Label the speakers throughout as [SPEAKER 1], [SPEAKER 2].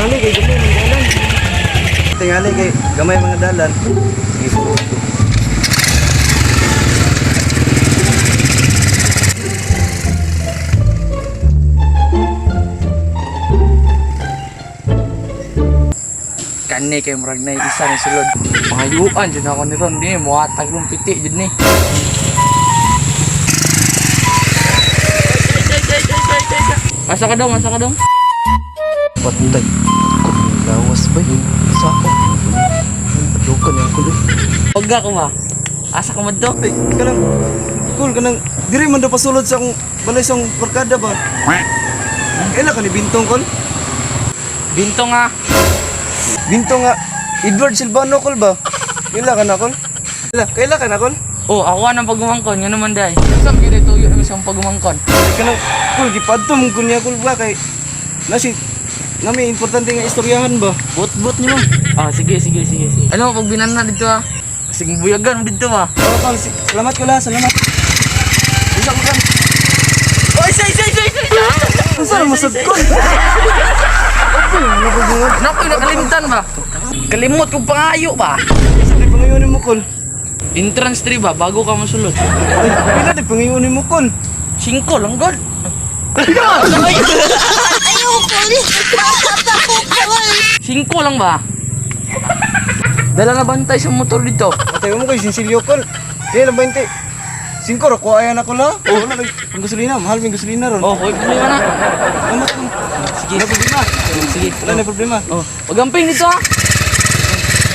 [SPEAKER 1] Tingali kay gamay mga dalan. Tingali kay gamay mga dalan. Sige, sulod ko.
[SPEAKER 2] Kani kay murag na isa ni sulod. Pangayuan jud ako ni Ron di mohatag rong piti jud ni. Asa ka dong? Asa ka dong?
[SPEAKER 1] Patay. Ko lawas ba? Sako. Adukan yung kulo.
[SPEAKER 2] Huwag ako ba? Asa ka man do?
[SPEAKER 1] Ay, kanang cool kanang diri man daw pasulod sa akong balay sa akong barkada ba. Kaila ka ni Bintong kol?
[SPEAKER 2] Bintong ah.
[SPEAKER 1] Bintong nga Edward Silvano kol ba? Kaila ka na kol? Kaila, kaila ka na kol?
[SPEAKER 2] Oh, ako ang pagumangkon, ngano man day. Sa gyud tuyo naman siyang pagumangkon.
[SPEAKER 1] Ay, kanang kol gipadto mong kunya kol ba kay nasi nami importante nga istoryahan ba?
[SPEAKER 2] Bot-bot nimo. Ah, sige sige sige sige. Ano pag binana dito ah? Sige buyagan mo dito ah.
[SPEAKER 1] Oh, kol, salamat ko la, salamat. Isa ko kan.
[SPEAKER 2] Oy, say say say say.
[SPEAKER 1] Unsa ra masad kol?
[SPEAKER 2] Naku, nakalimtan ba? Kalimot kong pangayo ba?
[SPEAKER 1] Isa di pangayon mo kol.
[SPEAKER 2] Entrance 3 ba bago ka mosulod?
[SPEAKER 1] Ay, pila di pangayon mo kol.
[SPEAKER 2] 5 lang god. Singko lang ba? Dala na bantay sa motor dito.
[SPEAKER 1] Atay mo kay sinsilyo kol. Kaya lang 20. Singko ra ko ayan ako la. Oh, wala kay ang gasolina, mahal may gasolina ron.
[SPEAKER 2] Oh, huwag problema na.
[SPEAKER 1] Salamat kol.
[SPEAKER 2] Sige.
[SPEAKER 1] Wala problema.
[SPEAKER 2] Sige.
[SPEAKER 1] Wala na problema.
[SPEAKER 2] Oh, pagamping dito ah.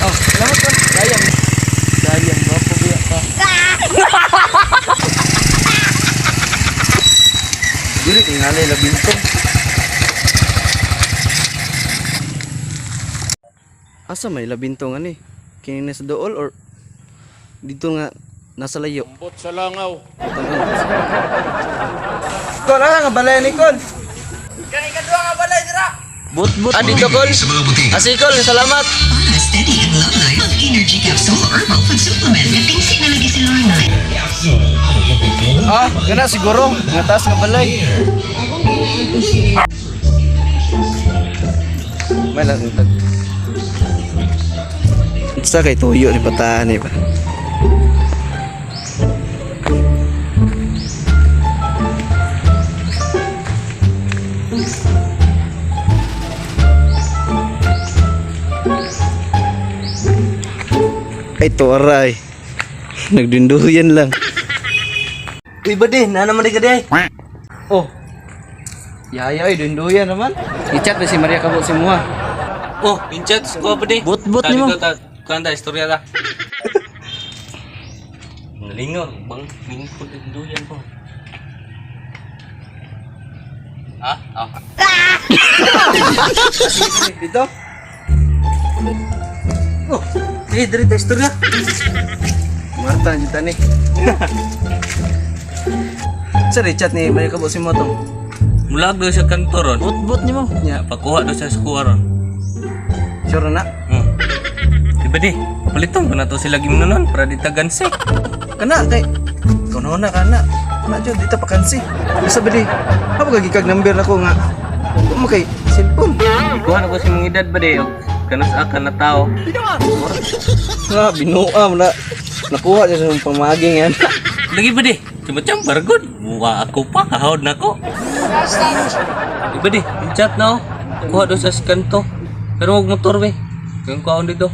[SPEAKER 1] Oh, salamat kol.
[SPEAKER 2] Sayang. Sayang, ba pabuya ka.
[SPEAKER 1] Dili tingali labinto. Asa may labinto nga ni? Kini na sa dool or dito nga nasa layo?
[SPEAKER 3] Ambot sa langaw.
[SPEAKER 1] Kol, asa nga balay ni Kol?
[SPEAKER 2] Kani kadua nga balay dira.
[SPEAKER 1] But-but. Ah, dito Kol. Asi Kol, salamat.
[SPEAKER 4] Para steady ang love life, ang Energy Capsule Herbal Food Supplement. Katingsi na lagi si Lorna.
[SPEAKER 1] Ah, gana siguro. Nga taas nga balay. May lang tag. Sa kay tuyo ni bataan ni ba. Ay, to aray. Nagdinduyan lang.
[SPEAKER 2] Uy, bade, na naman ka day.
[SPEAKER 1] Oh. Yaya ay dinduyan naman. I-chat na si Maria Cabo si Mua.
[SPEAKER 3] Oh, pinchat ko pa di.
[SPEAKER 2] But-but nimo.
[SPEAKER 3] Kanta istorya ta. Nalingaw bang lingkod ang duyan ko. Ah, ah.
[SPEAKER 1] Dito.
[SPEAKER 3] Oh, eh diri ta istorya.
[SPEAKER 1] Marta dito ni. Sa chat ni Maria Cabo si Mua tong.
[SPEAKER 3] Mulag daw siya kanto ron.
[SPEAKER 2] But-but nimo.
[SPEAKER 1] Nya,
[SPEAKER 3] Pakuha daw siya sa kuha ron.
[SPEAKER 1] sure na.
[SPEAKER 3] Di ba di? Papaliton ko na to sila gimnonon para di tagansi.
[SPEAKER 1] Kana kay kuno na kana. Kana jud dito pakansi. Bisa ba di? Haba ka gikag number nako nga. Mo kay cellphone.
[SPEAKER 3] Kuha na ko si mong edad ba di? Og Kanas aka na tao.
[SPEAKER 1] Nga binuha mo na. Nakuha siya sa pamaging yan.
[SPEAKER 3] Lagi ba di? Cuma-cambar gud. Wa ako pa kahod na ko. Di ba di? Chat na oh. Kuha daw sa kanto. Pero wag motor be. Kayong kuhaon dito.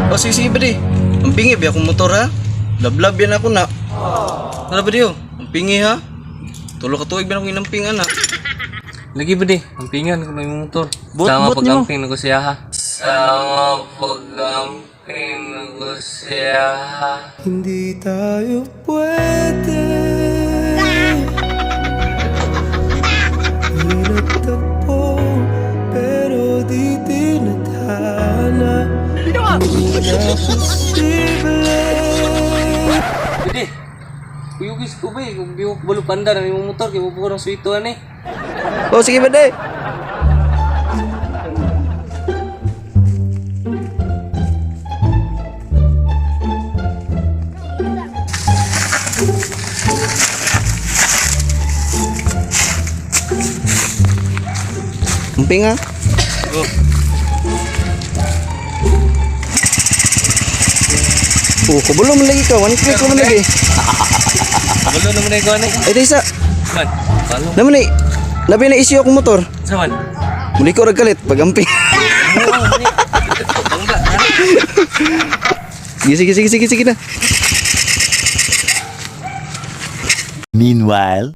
[SPEAKER 1] O sige sige ba di? Ang pingi ba akong motor ha? Lablab yan ako na. Ano ba di oh? Ang pingi ha? Tulo ka tuig ba akong inamping ana?
[SPEAKER 3] Lagi ba di? Ang pingan ko na yung motor.
[SPEAKER 2] But-
[SPEAKER 3] Sama
[SPEAKER 2] but nimo.
[SPEAKER 3] pag-amping na ko siya ha. Sama pag-amping na ko siya ha.
[SPEAKER 1] Hindi tayo pwede. Hirap takbo, pero di tinadhana. Hindi na posible.
[SPEAKER 3] Pwede. Kuyugis ko ba eh. Kung di mo balo panda na yung motor, kaya mo po ng swito ani.
[SPEAKER 1] O sige ba di? Amping ha?
[SPEAKER 3] Oh.
[SPEAKER 1] Oh, kabalo man lagi ka. One click man lagi.
[SPEAKER 3] Kabalo naman na ikaw na.
[SPEAKER 1] Ay, isa.
[SPEAKER 3] Man, kabalo.
[SPEAKER 1] Naman eh. Labi na issue akong motor.
[SPEAKER 3] Sa man?
[SPEAKER 1] Muli ko rag kalit pag-amping. Sige, sige, sige, sige, sige na.
[SPEAKER 5] Meanwhile.